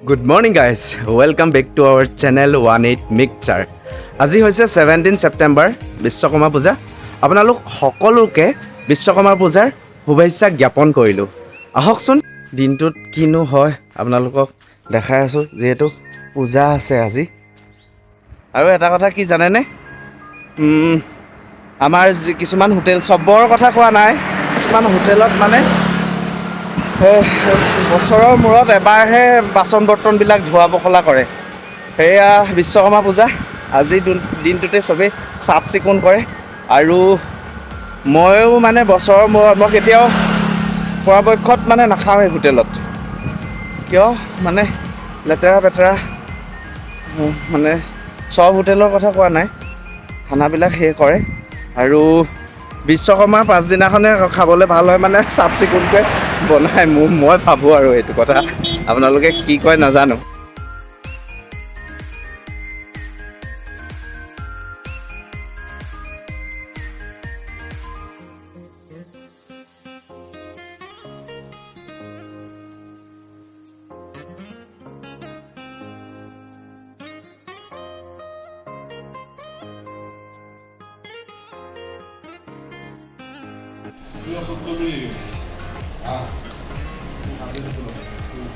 Good morning guys, welcome back to our channel 18 Mixture. আজি হৈছে 17 ছেপ্টেম্বৰ, বিশ্বকৰ্মা পূজা। আপোনালোক সকলোকে বিশ্বকৰ্মা পূজাৰ শুভেচ্ছা জ্ঞাপন কৰিলোঁ। আহকচোন, দিনটোত কিনো হয় আপোনালোকক দেখাই আছোঁ, যিহেতু পূজা আছে আজি। আৰু এটা কথা কি জানেনে? আমাৰ যি কিছুমান হোটেল, চবৰ কথা কোৱা নাই, কিছুমান হোটেলত মানে বছৰৰ মূৰত এবাৰহে বাচন বৰ্তনবিলাক ধোৱা পখলা কৰে। সেয়া বিশ্বকৰ্মা পূজা আজিৰ দিনটোতে চবেই চাফ চিকুণ কৰে। আৰু ময়ো মানে বছৰৰ মূৰত মই কেতিয়াও পৰাপক্ষত মানে নাখাওঁৱেই হোটেলত। কিয় মানে লেতেৰা পেতেৰা, মানে চব হোটেলৰ কথা কোৱা নাই, খানাবিলাক সেই কৰে। আৰু বিশ্বকৰ্মাৰ পাছদিনাখনে খাবলৈ ভাল হয়, মানে চাফ চিকুণকৈ বনাই। মই ভাবোঁ আৰু এইটো কথা, আপোনালোকে কি কয় নাজানো।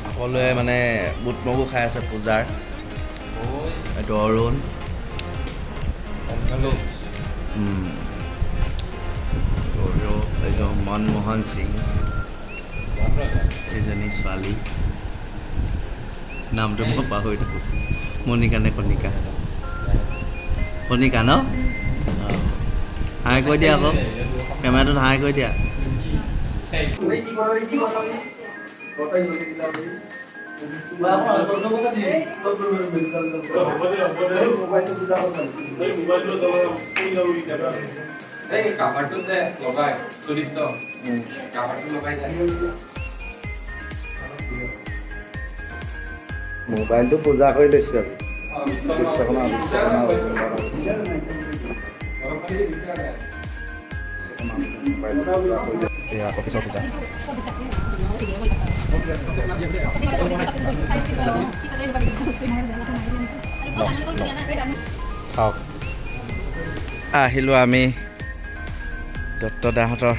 সকলোৱে মানে বুট মগু খাই আছে পূজাৰ। এইটো অৰুণ, আৰু এইটো মনমোহন সিং, এইজনী ছোৱালী, নামটো মই পাহৰি থাকোঁ, মণিকা নে কণিকা? কণিকা ন? অঁ, হাই কৈ দিয়া আকৌ, কেমেৰাটোত হাই কৈ দিয়া। মোবাইলটো পূজা কৰি লৈছোঁ আজি। বিশ্বকৰ্মা, বিশ্বকৰ্মা, এয়া অফিচৰ পূজা। খাওক। আহিলোঁ আমি দত্তদাহঁতৰ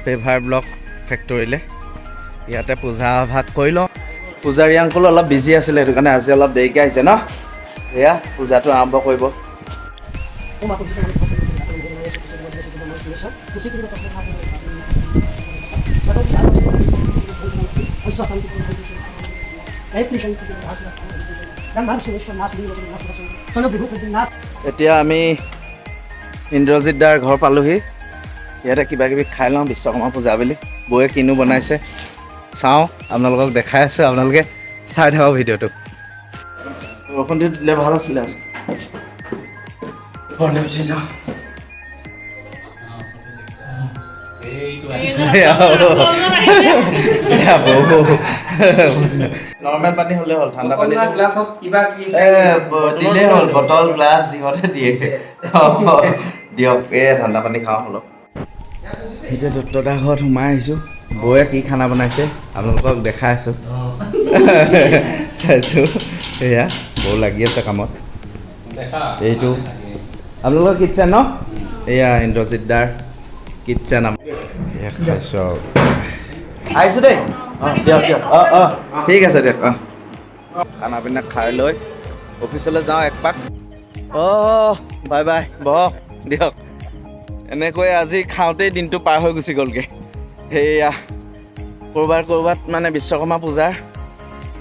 পেভাৰ ব্লক ফেক্টৰীলৈ। ইয়াতে পূজা ভাগ কৰি লওঁ। পূজাৰী আংকুল অলপ বিজি আছিলে, সেইটো কাৰণে আজি অলপ দেৰিকৈ আহিছে ন। এয়া পূজাটো আৰম্ভ কৰিব। এতিয়া আমি ইন্দ্ৰজিৎ দাৰ ঘৰ পালোহি। ইয়াতে কিবা কিবি খাই লওঁ বিশ্বকৰ্মা পূজা বুলি। বৌয়ে কিনো বনাইছে চাওঁ, আপোনালোকক দেখাই আছোঁ, আপোনালোকে চাই থাকক ভিডিঅ'টো। বৰষুণ দিলে ভাল আছিলে আজি। ঘৰলৈ উঠি যাওঁ। নৰ্মেল পানী হ'লে হ'ল, ঠাণ্ডা পানী দিলেই হ'ল, বটল গ্লাছ যিহতে দিয়ে দিয়ক। এই ঠাণ্ডা পানী খাওঁ অলপ। এতিয়া দত্তদাৰ ঘৰত সোমাই আহিছোঁ। বৌয়ে কি খানা বনাইছে আপোনালোকক দেখাই আছোঁ, চাইছোঁ। এয়া বৌ লাগি আছে কামত। এইটো আপোনালোকৰ কিটচেন ন? এয়া ইন্দ্ৰজিৎ দাৰ কিটচেন। এয়া খাইছোঁ আৰু আহিছোঁ দেই। অঁ দিয়ক দিয়ক, অঁ অঁ ঠিক আছে দিয়ক। অঁ, খানা পিনা খাই লৈ অফিচলৈ যাওঁ এক পাক। অঁ, বাই বাই, বহক দিয়ক। এনেকৈ আজি খাওঁতেই দিনটো পাৰ হৈ গুচি গ'লগৈ। সেয়া ক'ৰবাত ক'ৰবাত মানে বিশ্বকৰ্মা পূজাৰ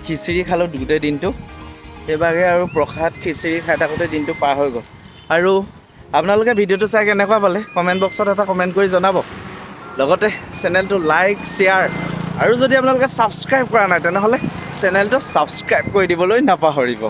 খিচিৰি খালোঁ গোটেই দিনটো, সেইভাগে আৰু প্ৰসাদ খিচিৰি খাই থাকোঁতে দিনটো পাৰ হৈ গ'ল। আৰু আপোনালোকে ভিডিঅ'টো চাই কেনেকুৱা পালে কমেণ্ট বক্সত এটা কমেণ্ট কৰি জনাব। লগতে চেনেলটো লাইক, শ্বেয়াৰ আৰু যদি আপোনালোকে ছাবস্ক্ৰাইব কৰা নাই তেনেহ'লে চেনেলটো ছাবস্ক্ৰাইব কৰি দিবলৈ নাপাহৰিব।